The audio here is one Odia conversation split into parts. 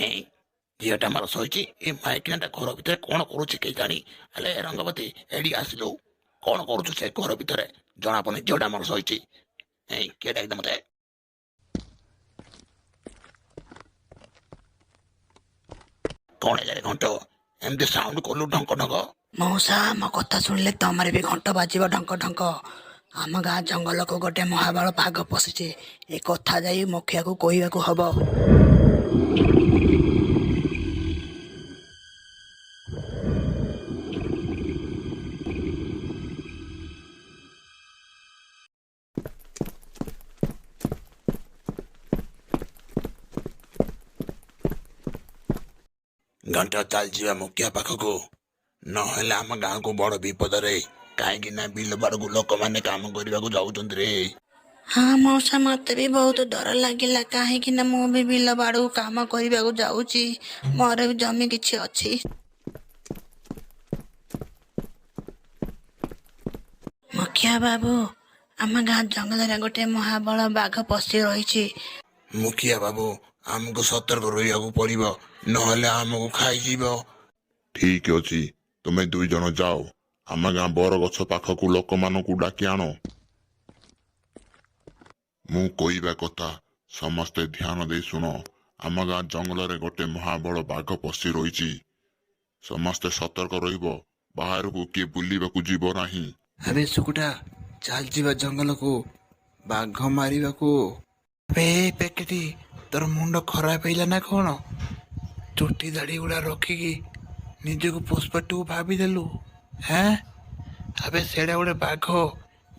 ଏଇ ଝିଅଟା ମୋର ଶୋଇଛି, ଏ ମାଇକିନାଟା ଘର ଭିତରେ କ'ଣ କରୁଛି କେଜାଣି। ହେଲେ ରଙ୍ଗବତୀ, ଏଠି ଆସିଲୁ, କ'ଣ କରୁଛୁ ସେ ଘର ଭିତରେ? ଜଣାପଡ଼ୁନି, ଝିଅଟା ମୋର ଶୋଇଛି। ଏଇ କିଏ ଡାକିଦେ ମତେ। କ'ଣ ହେଲା ଘଣ୍ଟ, ଏମିତି ସାଉଣ୍ଡ କଲୁ ଢଙ୍କ ଢଙ୍କ? ମଉସା, ମୋ କଥା ଶୁଣିଲେ ତମର ବି ଘଣ୍ଟ ବାଜିବ ଢଙ୍କ ଢଙ୍କ। ଆମ ଗାଁ ଜଙ୍ଗଲକୁ ଗୋଟେ ମହାବଳ ବାଘ ପଶିଛି। ଏ କଥା ଯାଇ ମୁଖିଆକୁ କହିବାକୁ ହବ। ଘଣ୍ଟ, ଚାଲିଯିବା ମୁଖିଆ ପାଖକୁ, ନହେଲେ ଆମ ଗାଁକୁ ବଡ ବିପଦରେ। କାହିଁକି ନା ବିଲ ବାଡ଼କୁ ଲୋକମାନେ କାମ କରିବାକୁ ଯାଉଛନ୍ତି ରେ। ହଁ ମଉସା, ମତେ ବି ବହୁତ ଡର ଲାଗିଲା, କାହିଁକି ନା ମୁଁ ବି ବିଲ ବାଡ଼କୁ କାମ କରିବାକୁ ଯାଉଛି, ମୋର ବି ଜମି କିଛି ଅଛି। ମୁଖିଆ ବାବୁ, ଆମ ଗାଁ ଜଙ୍ଗଲରେ ଗୋଟେ ମହାବଳ ବାଘ ପଶି ରହିଛି। ମୁଖିଆ ବାବୁ, ଆମକୁ ସତର୍କ ରହିବାକୁ ପଡିବ, ନହେଲେ ଆମକୁ ଖାଇଯିବ। ଠିକ ଅଛି, ତୁମେ 2 ଜଣ ଯାଅ, ଆମ ଗାଁ ବରଗଛ ପାଖକୁ ଲୋକମାନଙ୍କୁ ଡାକି ଆଣ। ମୁଁ କହିବା କଥା ସମସ୍ତେ ଧ୍ୟାନ ଦେଇ ଶୁଣ। ଆମ ଗାଁ ଜଙ୍ଗଲରେ ଗୋଟେ ମହାବଳ ବାଘ ପଶି ରହିଛି। ସମସ୍ତେ ସତର୍କ ରହିବ, ବାହାରକୁ କିଏ ବୁଲିବାକୁ ଯିବ ନାହିଁ। ଆବେ ସୁକୁଟା, ଚାଲ ଯିବା ଜଙ୍ଗଲକୁ ବାଘ ମାରିବାକୁ। ଆବେ ପେକେଟି, ତୋର ମୁଣ୍ଡ ଖରାପ ହେଇଲା ନା କ'ଣ? ଚୁଟି ଦାଢ଼ି ଗୁଡ଼ା ରଖିକି ନିଜକୁ ପୁଷ୍ପା ଟୁ ଭାବିଦେଲୁ? ହେଁ, ଆବେ ସେଇଟା ଗୋଟେ ବାଘ,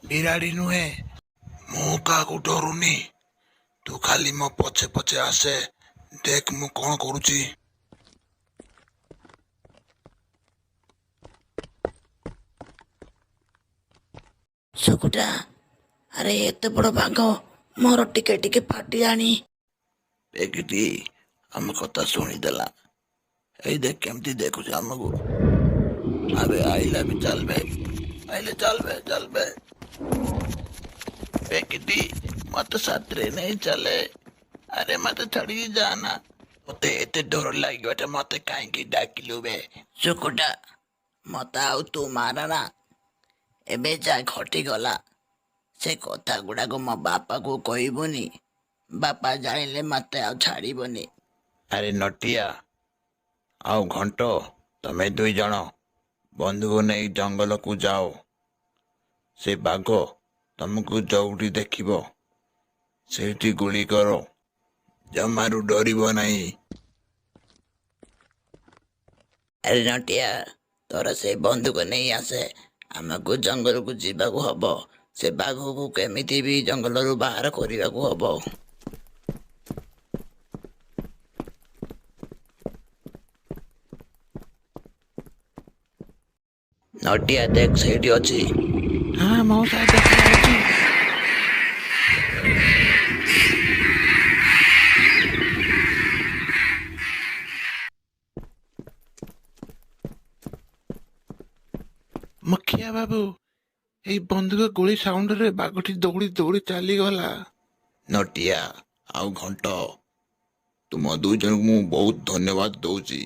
ବିରାଡ଼ି ନୁହେଁ। ମୁଁ କାହାକୁ ଡରୁନି, ତୁ ଖାଲି ମୋ ପଛେ ପଛେ ଆସେ, ଦେଖ ମୁଁ କ'ଣ କରୁଛି। ସୁକୁଟା, ଆରେ ଏତେ ବଡ ବାଘ, ମୋର ଟିକେ ଟିକେ ଫାଟିଲାଣି। ପେକେଟି ଆମ କଥା ଶୁଣିଦେଲା। ଏଇ ଦେଖ କେମିତି ଦେଖୁଛି ଆମକୁ। ଆବେ ଆଇଲା ବି, ଚାଲବେ, ଆଇଲେ ଚାଲବେ ଚାଲବେ। ପେକେଟି ମତେ ସାଥିରେ ନେଇ ଚାଲେ। ଆରେ ମତେ ଛାଡ଼ିକି ଯାନା, ମତେ ଏତେ ଡର ଲାଗିବାଟା, ମତେ କାହିଁକି ଡାକିଲୁ ବେ? ସୁକୁଟା, ମତେ ଆଉ ତୁ ମାରନା, ଏବେ ଯା ଘଟିଗଲା ସେ କଥା ଗୁଡାକ ମୋ ବାପାକୁ କହିବୁନି, ବାପା ଜାଣିଲେ ମତେ ଆଉ ଛାଡ଼ିବନି। ଆରେ ନଟିଆ ଆଉ ଘଣ୍ଟ, ତମେ 2 ଜଣ ବନ୍ଧୁକ ନେଇ ଜଙ୍ଗଲକୁ ଯାଅ। ସେ ବାଘ ତମକୁ ଯୋଉଠି ଦେଖିବ ସେଇଠି ଗୁଳି କର, ଜମାରୁ ଡରିବ ନାହିଁ। ଆରେ ନଟିଆ, ତୋର ସେ ବନ୍ଧୁକ ନେଇ ଆସେ, ଆମକୁ ଜଙ୍ଗଲକୁ ଯିବାକୁ ହବ, ସେ ବାଘକୁ କେମିତି ବି ଜଙ୍ଗଲରୁ ବାହାର କରିବାକୁ ହବ। ନଟିଆ ଦେଖ ସେଇଠି ଅଛି। ହଁ ମଉସା, ଦେଖାଯାଉଛି। ମୁଖିଆ ବାବୁ, ଏଇ ବନ୍ଧୁକ ଗୁଳି ସାଉଣ୍ଡରେ ବାଘଟି ଦୌଡ଼ି ଦୌଡ଼ି ଚାଲିଗଲା। ନଟିଆ ଆଉ ଘଣ୍ଟ, ତୁମ 2 ଜଣଙ୍କୁ ମୁଁ ବହୁତ ଧନ୍ୟବାଦ ଦଉଛି।